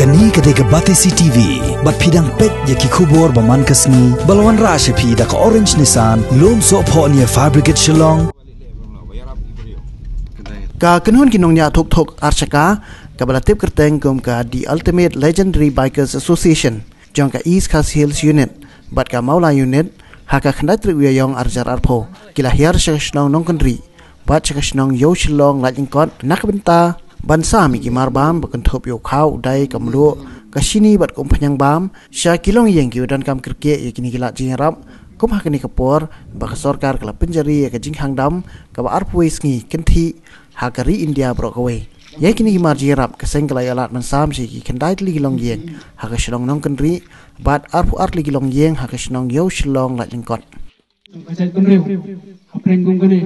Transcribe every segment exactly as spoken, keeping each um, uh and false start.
Kani ka dei ka Batesi T V, bad phi dang peit ïa ki khubor ba man ka sngi, ba la wanrah sha phi da ka Orange Nissan, Lumsohphoh near Fire Brigade Shillong. Ka kynhun ki nongñiah thuk thuk ar shaka, kaba la tip kyrteng kum ka The Ultimate Legendary Bikers Association jong ka East Khasi Hills Unit bad ka Mawlai Unit, ha ka khyndai tarik u Ïaïong ar hajar arphew, ki la hiar sha ka shnong Nongkynrih bad sha ka shnong Ïew Shillong Laitlyngkot na ka bynta ban sam ïa ki marbam ba kynthup ïa u khaw, u dai, ka mluh, ka shini bad ka umphniang bam sha ki longïing kiba donkam kyrkieh ïa kine ki lad jingïarap, kum ha kane ka por ba ka sorkar ka la pynjari ïa ka jingkhang dam kaba arphew wei sngi kynthih ha ka ri India baroh kawei. Ïa kine ki mar jingïarap ka seng ka la ïoh lad ban sam sha ki khyndai tylli ki longïing ha ka shnong Nongkynrih bad arphew ar tylli ki longïing ha ka shnong Ïew Shillong Laitlyngkot. Ka jaitbynriew, hapdeng kum kane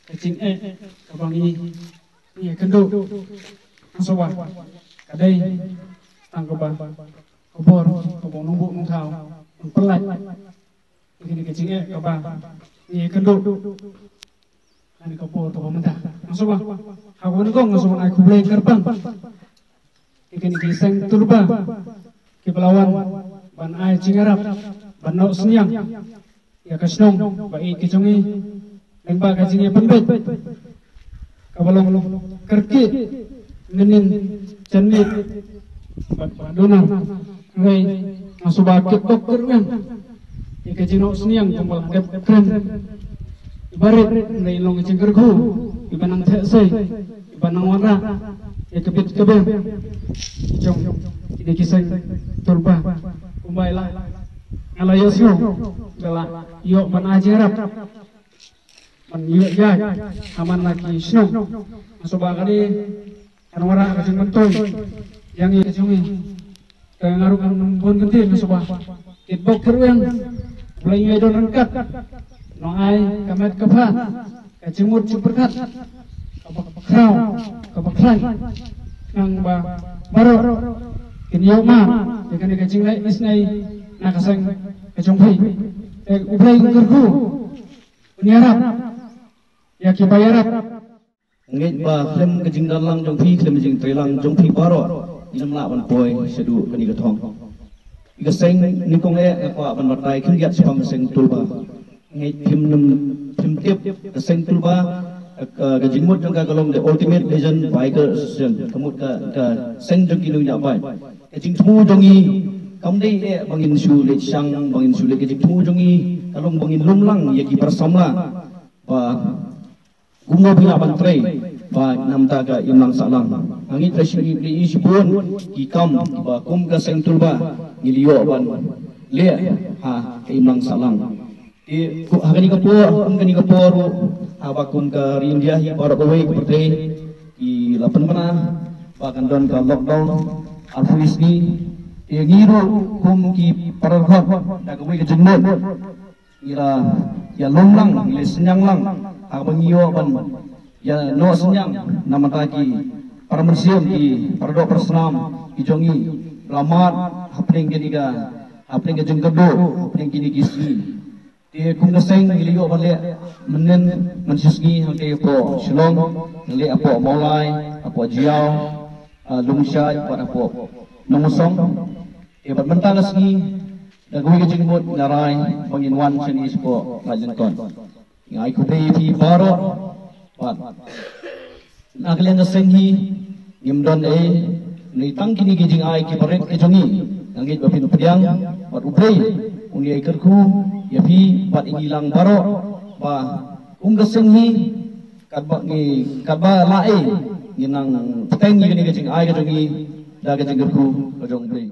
ka jingeh kaba ngi, ngi ïakynduh, nga sngewbha ka dei tang kaba, ka bor kaba u nongbuh nongthaw un pyllait ïa kane ka jingeh kaba ngi ïakynduh. Kane ka por kaba mynta, nga sngewbha ha kaba nyngkong nga sngewbha ai khublei kyrpang ïa kine ki seng tulba kiba la wan ban ai jingïarap, ban noh synñiang ïa ka shnong ba ïeit ka jong ngi lyngba ka jingïapynbeit kaba long kyrkieh mynnin janmiet bad ba duna. Hynrei nga sngewbha kit bok kit rwiang ïa ka jingnoh synñiang kumba la dep kren i barit, hynrei long ka jingkyrkhu iba nang theh sei, iba nang wanrah ïa ka bit ka biang jong kine ki seng tulba. Kumba la, nga la ïohsngew ba la ïoh ban ai jingïarap ban ïoh ïaid ha man la ki shnong. Nga sngewbha ka dei kan wanrah ka jingmyntoi ïa ngi ka jong ngi. Te nga ruh ngan bun kyntien, nga sngewbha kit bok kit rwiang, U Blei un ïai don ryngkat, un ai ka met ka phad, ka jingmut jingpyrkhat kaba khraw kaba khlaiñ, khnang ba baroh kin ïoh mad ïa kane ka jingleh isynei na ka seng ka jong phi. Te U Blei un kyrkhu, un ïarap ïa kiba ïarap. Ngeit ba khlem ka jingdon lang jong phi, khlem ka jingtrei lang jong phi baroh, ngin ym lah ban poi shaduh kane ka thong. Ïa ka seng nyngkong eh nga kwah ban batai khyndiat shaphang ka seng tulba. Ngeit phim nym, phim tip ka seng tulba, ka, ka jingmut jong ka ka long The Ultimate Legend Biker Association, ka mut ka, ka seng jong ki nongñiah bike. Ka jingthmu jong ngi kam dei eh ba ngin shu leit shang, ba ngin shu leit, ka jingthmu jong ngi ka long ba ngin lum lang ïa ki para samla ba kumno phi lah ban trei ba namar ka imlang sahlang. Nga ngeit ba shi, i shibun ki kam ba kum ka seng tulba ngi la ïoh ban leh ha ka imlang sahlang. Te ha kane ka por, kum kane ka por ruh, haba kum ka ri India hi baroh kawei ka pyrthei ki la pynbna ba kan don ka lockdown arphew sngi. Te ngi ruh kum ki para dkhot da kawei ka jingmut ngi la ïalum lang, ngi la synñiang lang, haba ngi ïoh ban ïa noh synñiang namar ki para mynsiem, ki para doh para snam ki jong ngi, la mad hapdeng kine ka, hapdeng ka jingkyrduh hapdeng kine ki sngi. Te kum ka seng ngi la ïoh ban leh mynnin mynshisngi hangtei hapoh Shillong, ngi leh hapoh Mawlai, hapoh Jaïaw, ah, Lumshaj bad hapoh Nongmynsong. Te bad mynta ka sngi da kawei ka jingmut nga rai ba ngin wan shane shapoh Laitlyngkot. Nga ai khublei ïa phi baroh bad na ka liang ka seng hi ngim don ei, ne tang kine ki jingai kiba rit ki jong ngi. Nga ngeit ba phin pdiang bad U Blei un ïai kyrkhu ïa phi bad ïa ngi lang baroh ba kum ka seng hi katba ngi, katba la ei, ngin nang bteng ïa kine ki jingai ki jong ngi da ka jingkyrkhu ka jong U Blei.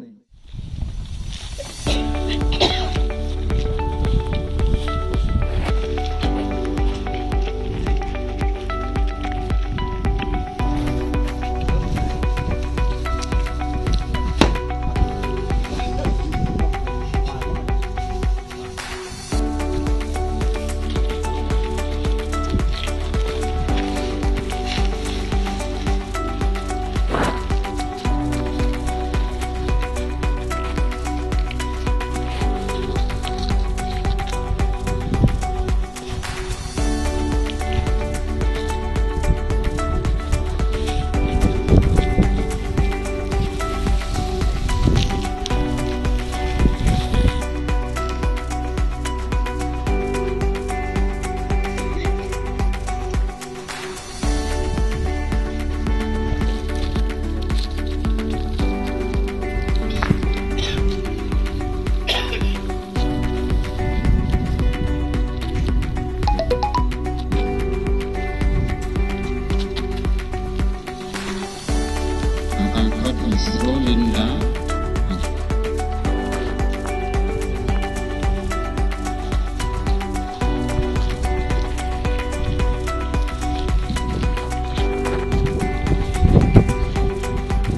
Angkot Misro Linda.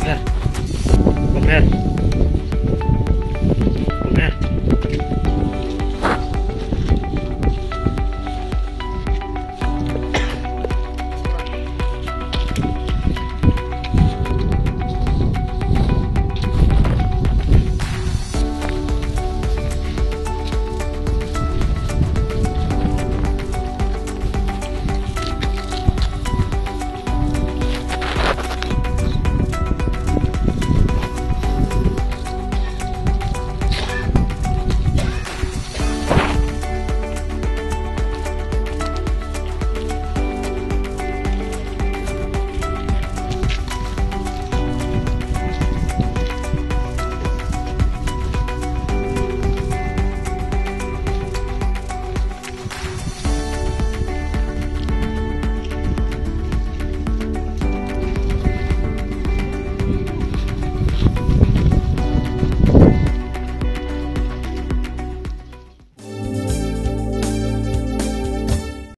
Ber. Ber.